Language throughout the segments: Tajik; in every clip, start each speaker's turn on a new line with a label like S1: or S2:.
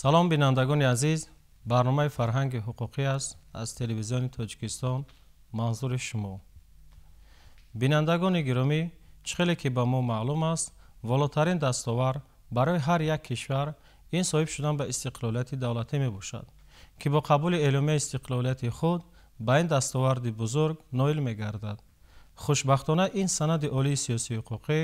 S1: Салом, бинандагони азиз. Барномаи «Фарҳанги ҳуқуқӣ» аст аз Телевизиони Тоҷикистон манзури шумо. Бинандагони гиромӣ, чӣ хеле ки ба мо маълум аст, волотарин дастовард барои ҳар як кишвар ин соҳиб шудан ба истиқлолияти давлатӣ мебошад, ки бо қабули эъломияи истиқлолияти худ ба ин дастоварди бузург ноил мегардад. Хушбахтона, ин санади олии сиёсию ҳуқуқӣ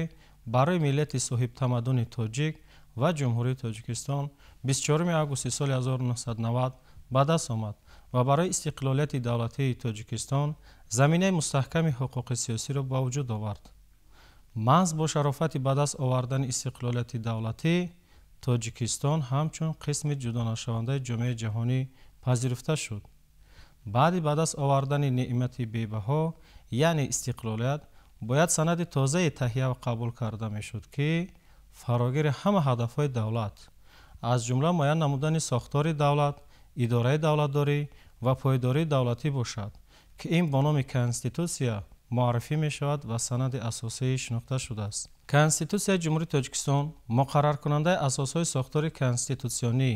S1: барои миллати соҳибтамаддуни тоҷик ва Ҷумҳурии Тоҷикистон 24 августи соли 1990 ба даст омад ва барои истиқлолияти давлатии Тоҷикистон заминаи мустаҳками ҳуқуқи сиёсиро ба вуҷуд овард. Маҳз бо шарофати ба даст овардани истиқлолияти давлатӣ Тоҷикистон ҳамчун қисми ҷудонашавандаи ҷомеаи ҷаҳонӣ пазируфта шуд. Баъди ба даст овардани неъмати бебаҳо, яъне истиқлолият, бояд санади тозае таҳия ва қабул карда мешуд, ки фарогири ҳама ҳадафҳои давлат, аз ҷумла муайян намудани сохтори давлат, идораи давлатдорӣ ва пойдории давлатӣ бошад, ки ин бо номи Конститутсия муаррифӣ мешавад ва санади асосии шинохта шудааст. Конститутсияи Ҷумҳурии Тоҷикистон муқарраркунандаи асосҳои сохтори конститутсионӣ,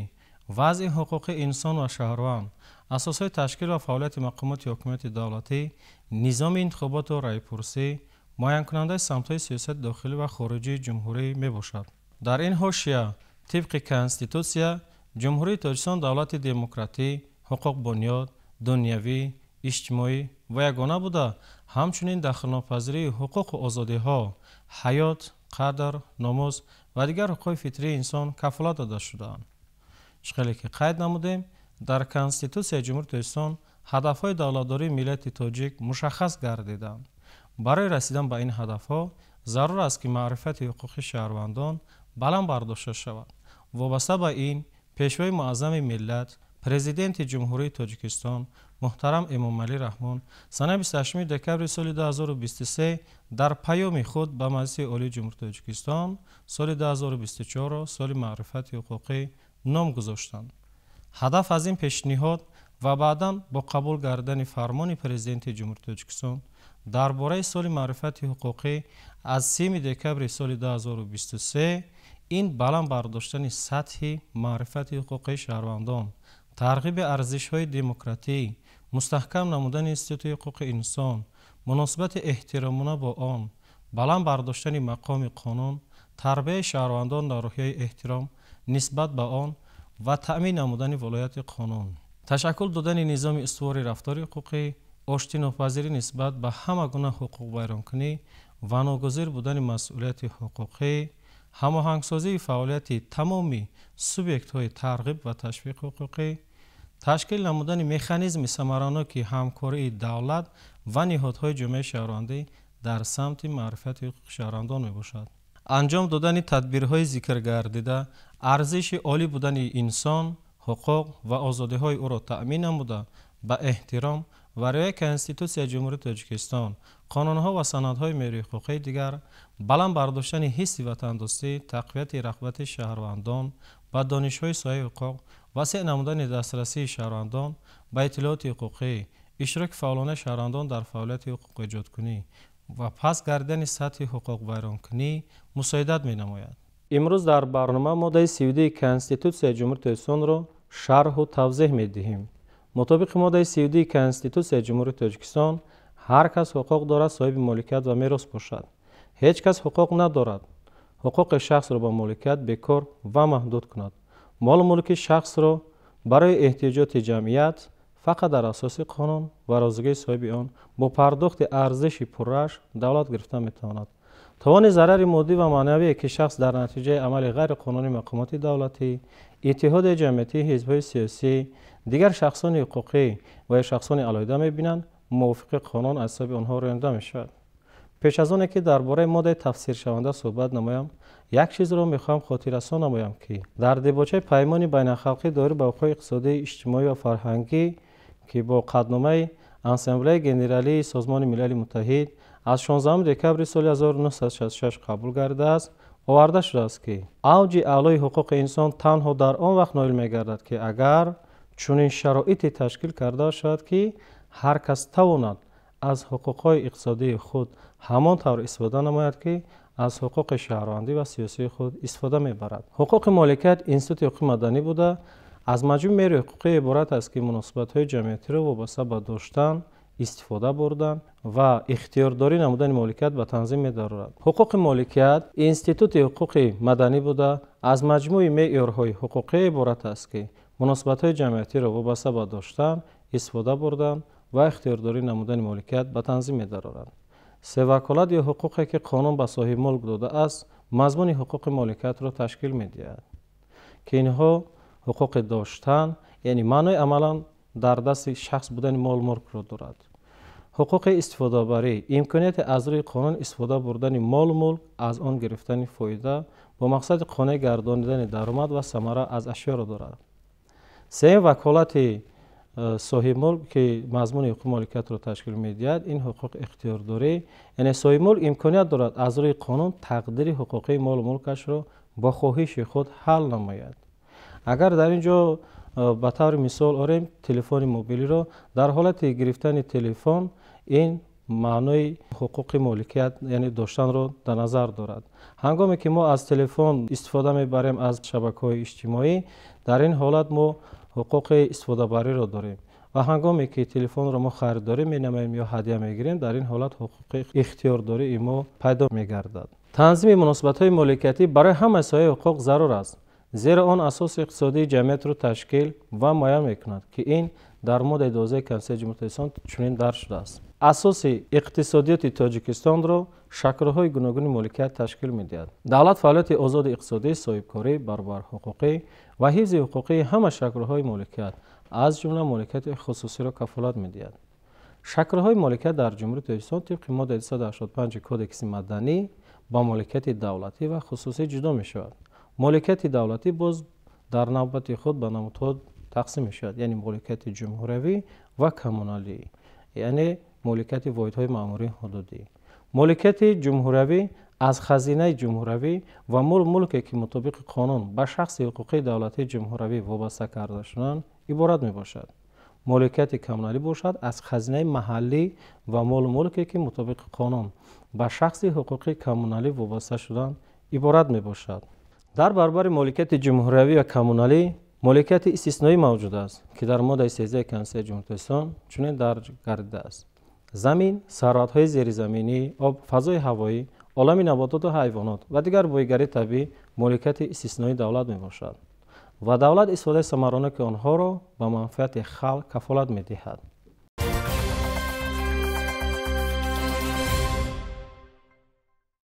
S1: вазъи ҳуқуқи инсон ва шаҳрванд, асосҳои ташкил ва фаъолияти мақомоти ҳокимияти давлатӣ, низоми интихоботу раъйпурсӣ, муайянкунандаи самтҳои сиёсати дохилӣ ва хориҷии ҷумҳурӣ мебошад. Дар ин ҳошия, тибқи Конститутсия, Ҷумҳурии Тоҷикистон давлати демократӣ, ҳуқуқбунёд, дунявӣ, иҷтимоӣ ва ягона буда, ҳамчунин дахлнопазирии ҳуқуқу озодиҳо, ҳаёт, қадр, номус ва дигар ҳуқуқҳои фитрии инсон кафолат дода шудаанд. Чӣ хеле ки қайд намудем, дар Конститутсияи Ҷумҳурии Тоҷикистон ҳадафҳои давлатдории миллати тоҷик мушаххас гардиданд. Барои расидан ба ин ҳадафҳо зарур аст, ки маърифати ҳуқуқи шаҳрвандон баланд бардошта шавад. Вобаста ба ин, Пешвои муаззами миллат, Президенти Ҷумҳурии Тоҷикистон муҳтарам Эмомалӣ Раҳмон санаи 28 декабри соли 2023 дар паёми худ ба Маҷлиси Олии Ҷумҳурии Тоҷикистон соли 2024-ро соли маърифати ҳуқуқӣ ном гузоштанд. Ҳадаф аз ин пешниҳод ва баъдан бо қабул гардидани фармони Президенти Ҷумҳурии Тоҷикистон дар бораи соли маърифати ҳуқуқӣ аз 3 декабри соли 2023 ин баланд бардоштани сатҳи маърифати ҳуқуқии шаҳрвандон, тарғиби арзишҳои демократӣ, мустаҳкам намудани институти ҳуқуқи инсон, муносибати эҳтиромона бо он, баланд бардоштани мақоми қонун, тарбияи шаҳрвандон дар рӯҳияи эҳтиром нисбат ба он ва таъмин намудани волояти қонун, ташаккул додани низоми устувори рафтори ҳуқуқӣ, оштинопазирӣ нисбат ба ҳама гуна ҳуқуқвайронкунӣ ва ногузир будани масъулияти ҳуқуқӣ, ҳамоҳангсозии фаъолияти тамоми субъектҳои тарғиб ва ташвиқи ҳуқуқӣ, ташкил намудани механизми самараноки ҳамкории давлат ва ниҳодҳои ҷомеаи шаҳрвандӣ дар самти маърифати ҳуқуқи шаҳрвандон мебошад. Анҷом додани тадбирҳои зикргардида арзиши олӣ будани инсон, ҳуқуқ ва озодиҳои ӯро таъмин намуда, ба эҳтиром ва риояи Конститутсияи Ҷумҳурии Тоҷикистон, қонунҳо ва санадҳои меъёрии ҳуқуқии дигар, баланд бардоштани ҳисси ватандӯстӣ, тақвияти рағбати шаҳрвандон ба донишҳои соҳаи ҳуқуқ, васеъ намудани дастрасии шаҳрвандон ба иттилооти ҳуқуқӣ, иштироки фаъолонаи шаҳрвандон дар фаъолияти ҳуқуқэҷодкунӣ ва паст гардидани сатҳи ҳуқуқвайронкунӣ мусоидат менамояд. Имрӯз дар барнома моддаи 32 Конститутсияи Ҷумҳурии Тоҷикистонро шарҳу тавзеҳ медиҳем. Мутобиқи моддаи 32 Конститутсияи Ҷумҳурии Тоҷикистон, ҳар кас ҳуқуқ дорад соҳиби моликият ва мерос бошад. Ҳеҷ кас ҳуқуқ надорад ҳуқуқи шахсро ба моликият бекор ва маҳдуд кунад. Молу мулки шахсро барои эҳтиёҷоти ҷамъият фақат дар асоси қонун ва розигии соҳиби он бо пардохти арзиши пуррааш давлат гирифта метавонад. Тавони зарари моддӣ ва маънавие, ки шахс дар натиҷаи амали ғайриқонунии мақомоти давлатӣ, иттиҳоди ҷамъиятӣ, ҳизбҳои сиёсӣ, дигар шахсони ҳуқуқӣ ва ё шахсони алоҳида мебинанд, мувофиқи қонун аз ҳисоби онҳо рӯёнида мешавад. Пеш аз оне ки дар бораи моддаи тафсиршаванда суҳбат намоям, як чизро мехоҳам хотиррасон намоям, ки дар дебочаи Паймони байналхалқӣ доир ба ҳуқуқи иқтисодӣ, иҷтимоӣ ва фарҳангӣ, ки бо қатъномаи Ассамблеяи Генералии Созмони Милали Муттаҳид аз 16 декабри соли 1966 қабул гардидааст, оварда шудааст, ки авҷи аълои ҳуқуқи инсон танҳо дар он вақт ноил мегардад, ки агар чунин шароите ташкил карда шавад, ки ҳар кас тавонад аз ҳуқуқҳои иқтисодии худ ҳамон тавр истифода намояд, ки аз ҳуқуқи шаҳрвандӣ ва сиёсии худ истифода мебарад. Ҳуқуқи моликият институти ҳуқуқи маданӣ буда, аз маҷмӯи меъёри ҳуқуқӣ иборат аст, ки муносибатҳои ҷамъиятиро вобаста ба доштан, истифода бурдан ва ихтиёрдорӣ намудани моликият ба танзим медарорад. Ҳуқуқи моликият институти ҳуқуқи маданӣ буда, аз маҷмӯи меъёрҳои ҳуқуқӣ иборат аст, ки муносибатҳои ҷамъиятиро вобаста ба доштан, истифода бурдан ва ихтиёрдорӣ намудани моликият ба танзим медарорад. Се ваколат ё ҳуқуқе, ки қонун ба соҳибмулк додааст, мазмуни ҳуқуқи моликиятро ташкил медиҳад, ки инҳо ҳуқуқи доштан, яъне маънои амалан дар дасти шахс будани мол-мулкро дорад. Ҳуқуқи истифодабарӣ, имконияти аз рӯи қонун истифода бурдани мол-мулк, аз он гирифтани фоида бо мақсади қонеъ гардонидани даромад ва самара аз ашёро дорад. Сеюм ваколати соҳибмулк, ки мазмуни ҳуқуқи моликиятро ташкил медиҳад, ин ҳуқуқи ихтиёрдорӣ, яъне соҳибмулк имконият дорад аз рӯи қонун тақдири ҳуқуқии молу мулкашро бо хоҳиши худ ҳал намояд. Агар дар ин ҷо ба таври мисол орем телефони мобилиро, дар ҳолати гирифтани телефон ин маънои ҳуқуқи моликият, яъне доштанро дар назар дорад. Ҳангоме ки мо аз телефон истифода мебарем аз шабакаҳои иҷтимоӣ, дар ин ҳолат мо ҳуқуқи истифодабариро дорем ва ҳангоме ки телефонро мо харидорӣ менамоем ё ҳадя мегирем, дар ин ҳолат ҳуқуқи ихтиёрдории мо пайдо мегардад. Танзими муносибатҳои моликиятӣ барои ҳамаи соҳаи ҳуқуқ зарур аст, зеро он асоси иқтисодии ҷамъиятро ташкил ва муайян мекунад, ки ин дар моддаи 12 Конститутсияи Ҷумҳурии Тоҷикистон чунин дарҷ шудааст. Асоси иқтисодиёти Тоҷикистонро шаклҳои гуногуни моликият ташкил медиҳад. Давлат фаъолияти озоди иқтисодӣ, соҳибкорӣ, баробарҳуқуқӣ ва ҳифзи ҳуқуқии ҳама шаклҳои моликият, аз ҷумла моликияти хусусиро кафолат медиҳад. Шаклҳои моликият дар Ҷумҳурии Тоҷикистон тибқи моддаи 285 Кодекси маданӣ ба моликияти давлатӣ ва хусусӣ ҷудо мешавад. Моликияти давлатӣ боз дар навбати худ ба намудҳо тақсим мешавад, яъне моликияти ҷумҳуриявӣ ва коммуналӣ, яъне моликияти воҳидҳои маъмурии ҳудудӣ. Моликияти ҷумҳуриявӣ аз хазинаи ҷумҳуриявӣ ва мол-мулке, ки мутобиқи қонун ба шахси ҳуқуқии давлатии ҷумҳуриявӣ вобаста карда шуданд, иборат мебошад. Моликияти коммуналӣ бошад аз хазинаи маҳаллӣ ва мол-мулке, ки мутобиқи қонун ба шахси ҳуқуқии коммуналӣ вобаста шуданд, иборат мебошад. Дар баробари моликияти ҷумҳуриявӣ ва коммуналӣ моликияти истисноӣ мавҷуд аст, ки дар моддаи 13 Конститутсияи Ҷумҳурии Тоҷикистон чунин дарҷ гардидааст. Замин, сарватҳои зеризаминӣ, об, фазои ҳавоӣ, олами набототу ҳайвонот ва дигар бойгарии табиӣ моликияти истисноии давлат мебошад ва давлат истифодаи самараноки онҳоро ба манфиати халқ кафолат медиҳад.